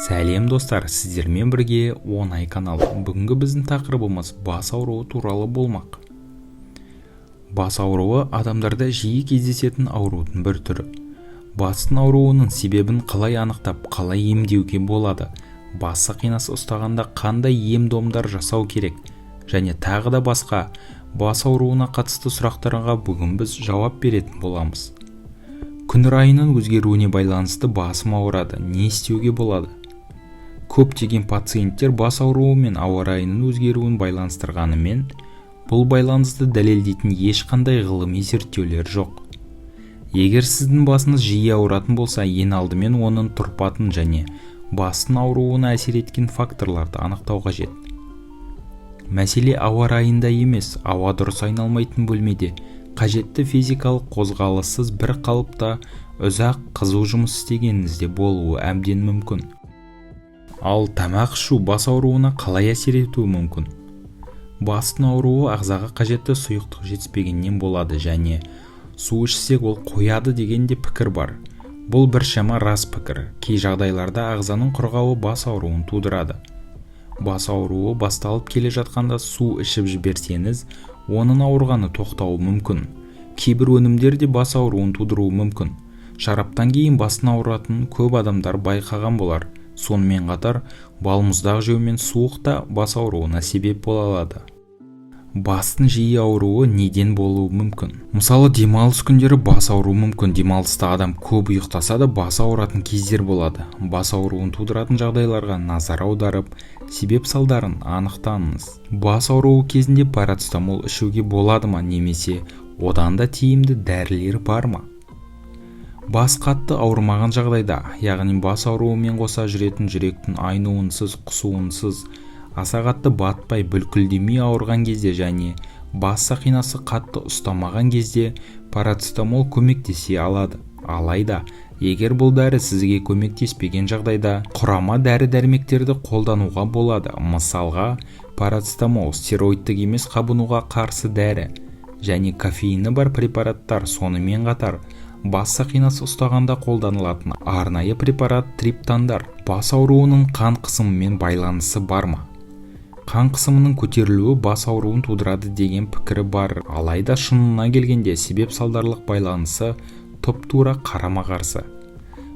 Сәлем, достар! Сіздермен бірге Оңай каналы. Бүгінгі біздің тақырыбымыз бас ауруы туралы болмақ. Бас ауруы адамдарда жиі кездесетін аурудың бір түрі. Бастың ауруының себебін қалай анықтап, қалай емдеуге болады, бас сақинасы ұстағанда қандай ем-домдар жасау керек және тағы да басқа бас ауруына қатысты сұрақтарға бүгін біз жауап беретін боламыз. Күн райының өзгеруіне байланысты басым ауырады, не істеуге болады? Көптеген пациенттер бас ауруы мен ауа райының өзгеруін байланыстырғанымен, бұл байланысты дәлелдейтін ешқандай ғылыми зерттеулер жоқ. Егер сіздің басыңыз жиі ауыратын болса, ең алдымен оның тұрпатын және бастың ауруына әсер еткен факторларды анықтау қажет. Мәселе ауа райында емес, ауа дұрыс айналмайтын бөлмеде, қажетті физикалық қозғалыссыз, бір қалыпта ұзақ қызу жұмыс істегеніңізде болуы әбден мүмкін. Ал тамақ ішу бас ауруына қалай әсер етуі мүмкін? Бастың ауруы ағзаға қажетті сұйықтық жетіспегеннен болады және су ішсек, ол қояды деген де пікір бар. Бұл біршама рас пікір. Кей жағдайларда ағзаның құрғауы бас ауруын тудырады. Бас ауруы басталып келе жатқанда су ішіп жіберсеңіз, оның ауырғаны тоқтауы мүмкін. Кейбір өнімдер де бас ауруын тудыруы мүмкін. Шараптан кейін бастың ауыратынын көп адамдар байқаған болар. Сонымен қатар балмұздақ жеу мен суық та бас ауруына себеп бола алады. Бастың жиі ауруы неден болуы мүмкін? Мысалы, демалыс күндері бас ауруы мүмкін. Демалыста адам көп ұйықтаса да, басы ауыратын кездер болады. Бас ауруын тудыратын жағдайларға назар аударып, себеп салдарын анықтаңыз. Бас ауруы кезінде парацетамол ішуге болады ма немесе одан да тиімді дәрілер бар ма? Бас қатты ауырмаған жағдайда, яғни бас ауруымен қоса жүретін жүректің айнуынсыз, құсуынсыз, аса қатты батпай, бүлкілдемей ауырған кезде және бас сақинасы қатты ұстамаған кезде парацетамол көмектесе алады. Алайда егер бұл дәрі сізге көмектеспеген жағдайда, құрама дәрі-дәрмектерді қолдануға болады. Мысалға, парацетамол, стероидтік емес қабынуға қарсы дәрі және кофеині бар препараттар, сонымен қатар бас сақинасы ұстағанда қолданылатын арнайы препарат триптандар. Бас ауруының қан қысымымен байланысы бар ма? Қан қысымының көтерілуі бас ауруын тудырады деген пікірі бар. Алайда шынына келгенде, себеп салдарлық байланысы тұп-тура қарама-қарсы.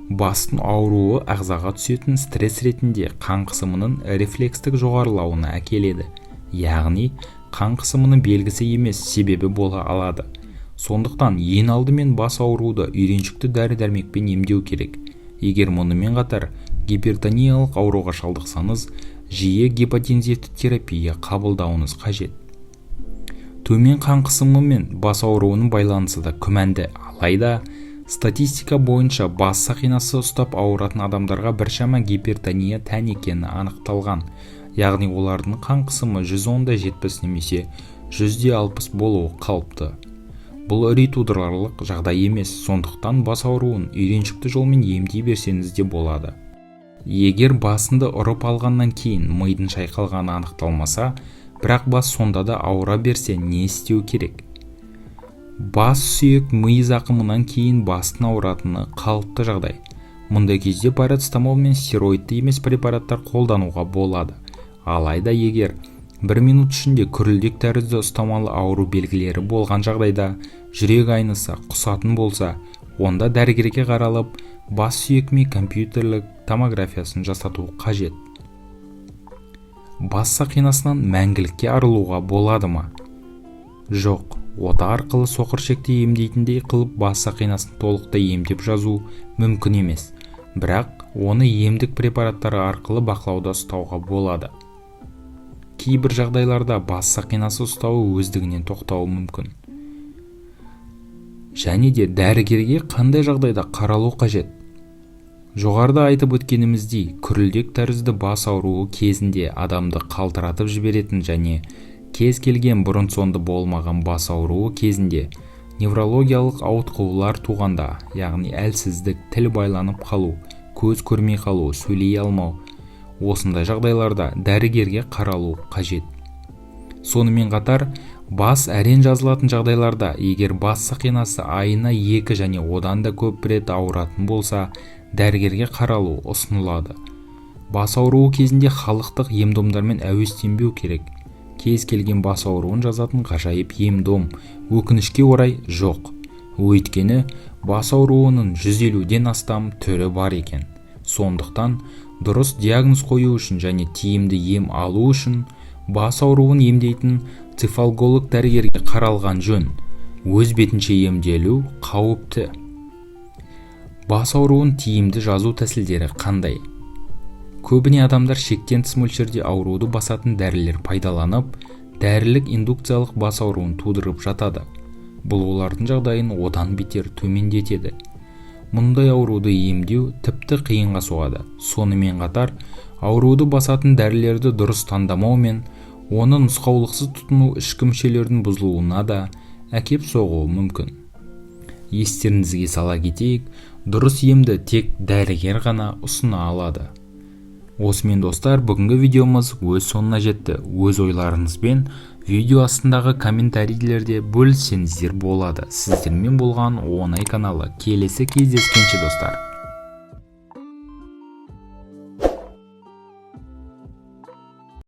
Бастың ауруы ағзаға түсетін стресс ретінде қан қысымының рефлекстік жоғарылауына әкеледі, яғни қан қысымының белгісі емес, себебі бола алады. Сондықтан ең алдымен бас ауруды үйреншікті дәрі-дәрмекпен емдеу керек. Егер мұнымен қатар гипертониялық ауруға шалдықсаңыз, жиі гипотензивті терапия қабылдауыңыз қажет. Төмен қан қысымы мен бас ауруының байланысы да күмәнді. Алайда статистика бойынша бас сақинасы ұстап ауыратын адамдарға біршама гипертония тән екені анықталған, яғни олардың қан қысымы 110 70 немесе 100 60 болуы қалыпты. Бұл үрей тудырарлық жағдай емес, сондықтан бас ауруын үйреншікті жолмен емдей берсеңіз де болады. Егер басынды ұрып алғаннан кейін мидың шайқалғаны анықталмаса, бірақ бас сонда да ауыра берсе, не істеу керек? Бас сүйек ми зақымынан кейін бастың ауыратыны қалыпты жағдай. Мұндай кезде парацетамол мен стероидты емес препараттар қолдануға болады. Алайда егер бір минут ішінде күрілдек тәрізді ұстамалы ауру белгілері болған жағдайда, жүрек айныса, құсатын болса, онда дәрігерге қаралып, бас сүйек ми компьютерлік томографиясын жасату қажет. Бас сақинасынан мәңгілікке арылуға болады ма? Жоқ, ота арқылы соқыр ішекті емдейтіндей қылып бас сақинасын толықтай емдеп жазу мүмкін емес, бірақ оны емдік препараттары арқылы бақылауда ұстауға болады. Кейбір жағдайларда бас сақинасы ұстауы өздігінен тоқтауы мүмкін. Және де дәрігерге қандай жағдайда қаралу қажет? Жоғарыда айтып өткеніміздей, күрілдек тәрізді бас ауруы кезінде адамды қалтыратып жіберетін және кез келген бұрын-соңды болмаған бас ауруы кезінде, неврологиялық ауытқулар туғанда, яғни әлсіздік, тіл байланып қалу, көз көрмей қалу, сөйлей алмау, осындай жағдайларда дәрігерге қаралу қажет. Сонымен қатар бас әрең жазылатын жағдайларда, егер бас сақинасы айына екі және одан да көп рет ауыратын болса, дәрігерге қаралу ұсынылады. Бас ауруы кезінде халықтық ем-домдармен әуестенбеу керек. Кез келген бас ауруын жазатын ғажайып ем-дом, өкінішке орай, жоқ. Өйткені бас ауруының 150-ден астам түрі бар екен. Сондықтан дұрыс диагноз қою үшін және тиімді ем алу үшін бас ауруын емдейтін цефалголог дәрігерге қаралған жөн. Өз бетінше емделу қауіпті. Бас ауруын тиімді жазу тәсілдері қандай? Көбіне адамдар шектен тыс мөлшерде ауруды басатын дәрілер пайдаланып, дәрілік индукциялық бас ауруын тудырып жатады. Бұл олардың жағдайын одан бетер төмендетеді. Мұндай ауруды емдеу тіпті қиынға соғады. Сонымен қатар ауруды басатын дәрілерді дұрыс таңдамау мен оны нұсқаулықсыз тұтыну ішкі мүшелердің бұзылуына да әкеп соғуы мүмкін. Естеріңізге сала кетейік, дұрыс емді тек дәрігер ғана ұсына алады. Осымен, достар, бүгінгі видеомыз өз соңына жетті. Өз ойларыңызбен видео астындағы комментарийлерде бөліссеңіздер болады. Сіздермен болған Оңай каналы. Келесі кездескенше, достар!